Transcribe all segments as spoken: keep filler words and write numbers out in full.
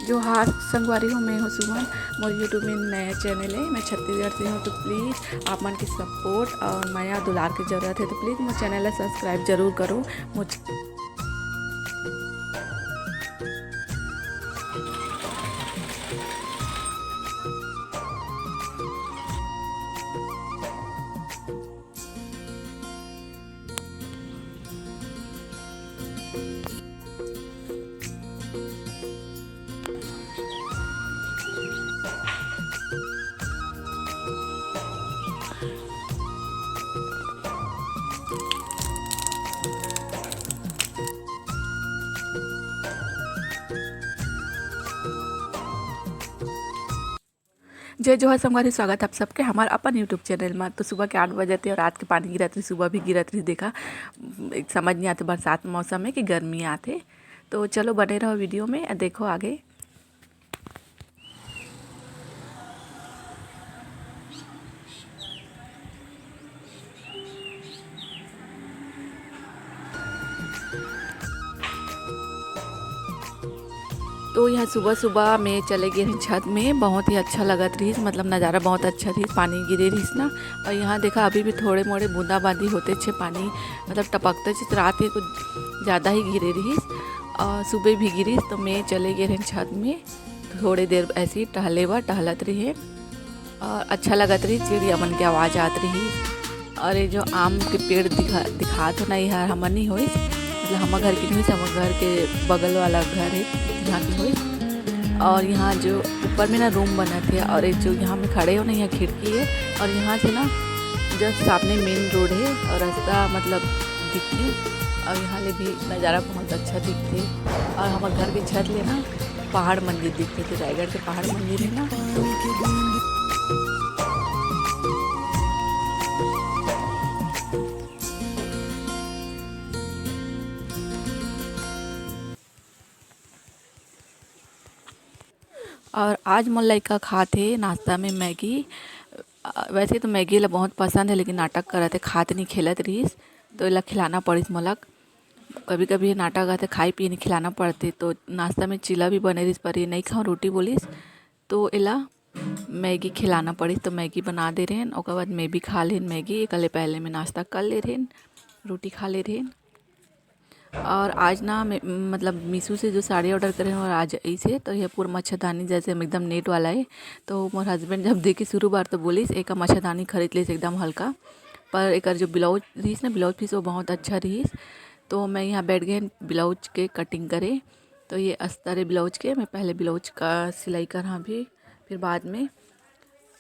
जोहार संगवारी हो, मैं हूँ सुमन। मोर YouTube में नया चैनल है, मैं छत्तीसगढ़ से हूँ, तो प्लीज आप मन के सपोर्ट और मया दुलार के जरूरत है, तो प्लीज मोर चैनल ला सब्सक्राइब जरूर करो। मोर जय जोहार संगवारी, स्वागत आप सबके हमार अपन YouTube चैनल में। तो सुबह के आठ बजे थे और रात के पानी गिरत रही, सुबह भी गिरत रही। देखा, एक समझ नहीं आते बरसात मौसम में कि गर्मी आते। तो चलो बने रहो वीडियो में, देखो आगे। तो यहाँ सुबह सुबह में चले गए रहे छत में, बहुत ही अच्छा लगत रहिस, मतलब नज़ारा बहुत अच्छा रहिस, पानी गिरे रहिस ना। और यहाँ देखा अभी भी थोड़े मोड़े बूंदाबांदी होते छे, पानी मतलब टपकते छे, रात के कुछ ज़्यादा ही गिरे रहिस और सुबह भी गिरिस। तो मैं चले गए रहे छत में थोड़े देर ऐसे ही टहले बर, टहलत रहे और अच्छा लगत रही, चिड़िया मन के आवाज़ आत रही। और ये जो आम के पेड़ दिखा दिखात हो ना, ये हमर नहीं होइस, मतलब हमर घर के नहीं होइस, हमर घर के बगल वाला घर है, यहाँ के होइस। और यहाँ जो ऊपर में ना रूम बनत है और ये जो यहाँ में खड़े हो ना, यहाँ खिड़की है और यहाँ से ना जस्ट सामने मेन रोड है और रास्ता मतलब दिखते। और यहाँ ले भी नज़ारा बहुत अच्छा दिखते और हमर घर के छत ले ना पहाड़ मंदिर दिखते थे, रायगढ़ के पहाड़ मंदिर है ना। और आज मोर लइका खात हे नाश्ता में मैगी। अ, वैसे तो मैगी ला बहुत पसंद है, लेकिन नाटक करत हे, खात नहीं, खेलत रहिस, तो एला खिलाना पड़िस मोला। कभी-कभी ये नाटक आथे, खाए पिए नहीं खिलाना पड़थे। तो नाश्ता में चीला भी बने रहिस, पर ये नहीं खाऊँ रोटी बोलिस, तो एला मैगी खिलाना पड़िस। तो मैगी बना दे रहेन, ओकर बाद मैं भी खा लेन मैगी। एकर ले पहले मैं नाश्ता कर ले रहेन, रोटी खा ले रहेन। और आज ना मैं, मतलब मीशो से जो साड़ी ऑर्डर करे हूँ और आज इसे तो ये पूरा मच्छरदानी जैसे एकदम नेट वाला है। तो मोर हस्बैंड जब देखे शुरू बार तो बोलिस, "एका मच्छरदानी खरीद लेस एकदम हल्का।" पर एकर जो ब्लाउज रहिस ना, ब्लाउज पीस वो बहुत अच्छा रहिस। तो मैं यहाँ बैठ गए ब्लाउज के कटिंग करे। तो ये अस्तर है ब्लाउज के, मैं पहले ब्लाउज का सिलाई करहा भी, फिर बाद में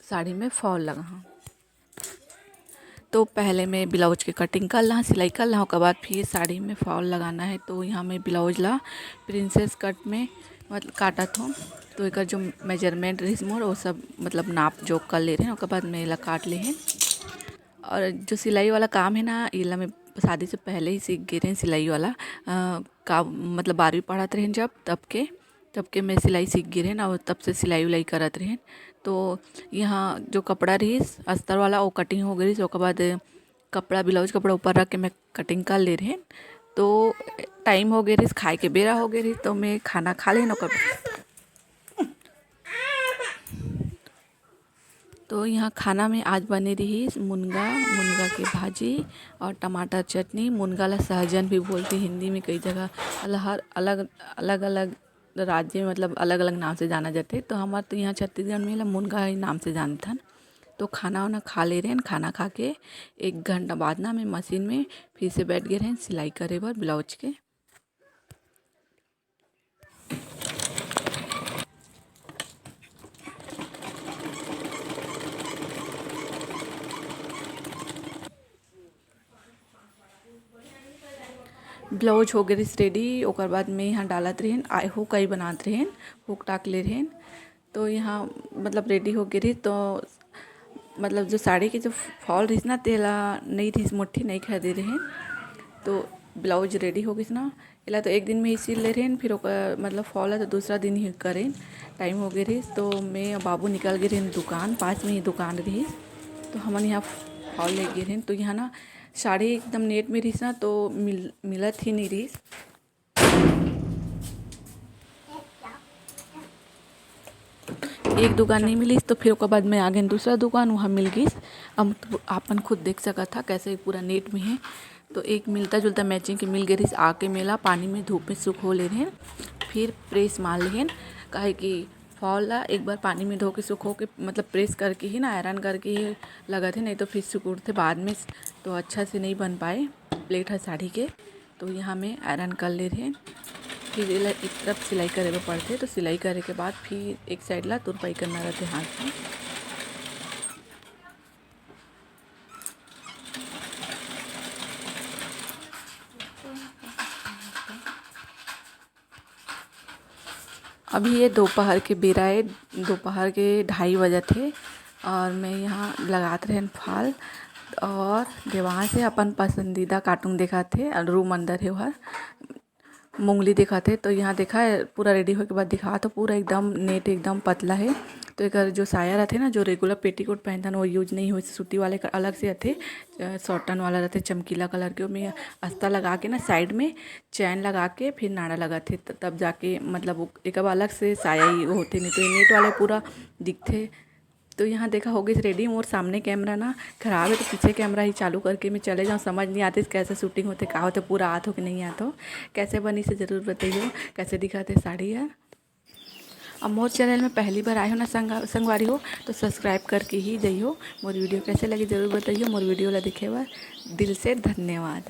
साड़ी में फॉल लगा। तो पहले मैं ब्लाउज के कटिंग कर लहा, सिलाई कर लहा, ओकर बाद फिर साड़ी में फॉल लगाना है। तो यहाँ मैं ब्लाउज ला प्रिंसेस कट में मतलब काटत हूँ। तो एकर जो मेजरमेंट रहिस मोर, वो सब मतलब नाप जोख कर ले रहे हैं, ओकर बाद मैं एला काट ले हैं। और जो सिलाई वाला काम है ना, एला मैं शादी से पहले ही सीख गए रहे सिलाई वाला। अ, का मतलब बारहवीं पढ़त रहे जब, तब के तब के मैं सिलाई सीख गे रहेन और तब से सिलाई उलाई करत रहेन। तो यहाँ जो कपड़ा रहिस अस्तर वाला, वो कटिंग हो गए रहिस। ओकर बाद कपड़ा, ब्लाउज कपड़ा ऊपर रख के मैं कटिंग कर ले रहेन। तो टाइम हो गए रहिस, खाए के बेरा हो गए रहिस, तो मैं खाना खा लेन। ओकर तो यहाँ खाना में आज बने रहिस मुनगा, मुनगा के भाजी और टमाटर चटनी। मुनगा ला सहजन भी बोलथे हिंदी में, कई जगह अल-, हर अलग, अलग-अलग राज्य में मतलब अलग-अलग नाम से जाना जाथे। तो हमर तो यहाँ छत्तीसगढ़ में ला मुनगा ही नाम से जानथन। तो खाना वाना खा ले रहेन, खाना खा के एक घंटा बाद ना मैं मशीन में फिर से बैठ गए रहेन सिलाई करे बर ब्लाउज के। ब्लाउज हो गए रिस रेडी। ओकर बाद में यहाँ डालत रहेन, आ, हुक आई बनात रहेन, हुक टाक ले रहेन। तो यहाँ मतलब रेडी हो गए रही, तो मतलब जो साड़ी के जो फॉल रहिस ना, तेला नहीं रहिस, मोठी नहीं खरीदे रहेन। तो ब्लाउज रेडी हो गइस ना, एला तो एक दिन में ही सिल ले रहेन, फिर ओकर मतलब फॉल है तो दूसरा दिन ही करेन, टाइम हो गए रहिस। तो मैं और बाबू निकल गए रहेन दुकान, पास में ही दुकान रहिस, तो हमन यहाँ फॉल ले गए रहेन। तो यहाँ ना साड़ी एकदम नेट में रहिस ना, तो मिल मिलत ही नहीं रहिस। एक दुकान नहीं मिलिस, तो फिर ओकर बाद में आ गेन दूसरा दुकान, वहाँ मिल गिस। अब तो आपन खुद देख सकत हा, कैसे पूरा net में है। तो एक मिलता जुलता matching के मिल गे रिहिस, आके मैं ला पानी में धूप में सुखो ले रहेन, फिर press मार लेहेन, काहे कि fall ला एक बार पानी में धो के सुखो के, मतलब press करके ही ना, iron करके ही लगत है, नहीं तो फिर सिकुड़थे बाद में, तो अच्छा से नहीं बन पाए plate ह साड़ी के। तो यहाँ मैं iron कर ले रहेन, फिर एला एक तरफ सिलाई करे बर पड़थे, तो सिलाई करे के बाद फिर एक side ला तुरपाई करना रहथे हाथ में। अभी ये दोपहर के बेरा ए, दोपहर के ढाई बजत हे और मैं यहाँ लगात रहेन fall। और देवांश अपन पसंदीदा cartoon देखत हे और room अंदर हे ओहर, मुंगली देखत हे। तो यहाँ देखा, पूरा ready होए के बाद दिखात हो, पूरा एकदम net, एकदम पतला है। तो एकर जो साया रहथे ना, जो regular petticoat पहनथन, वो use नहीं होए, सूती वाले का अलग से आथे, अ, satin वाला रहथे, चमकीला colour के, ओमे अस्ता लगा के ना side में chain लगा के फिर नाड़ा लगाथे, त-, तब जाके मतलब वो एक अलग से साया ही होथे, नहीं तो ये net वाला पूरा दिखथे। तो यहाँ देखा हो गई ready। मोर सामने camera ना खराब है, तो पीछे camera ही चालू करके मैं चले जाऊँ। समझ नहीं आते कैसे shooting होथे, का होथे, पूरा आत हो कि नहीं आत हो। कैसे बनी से जरूर बताइयो, कैसे दिखाथे साड़ी है। अब मोर channel में पहली बार आए हो ना संगा-, संगवारी हो, तो subscribe करके ही जाइयो। मोर video कैसे लगी जरूर बताइयो। मोर video ला देखे बर दिल से धन्यवाद।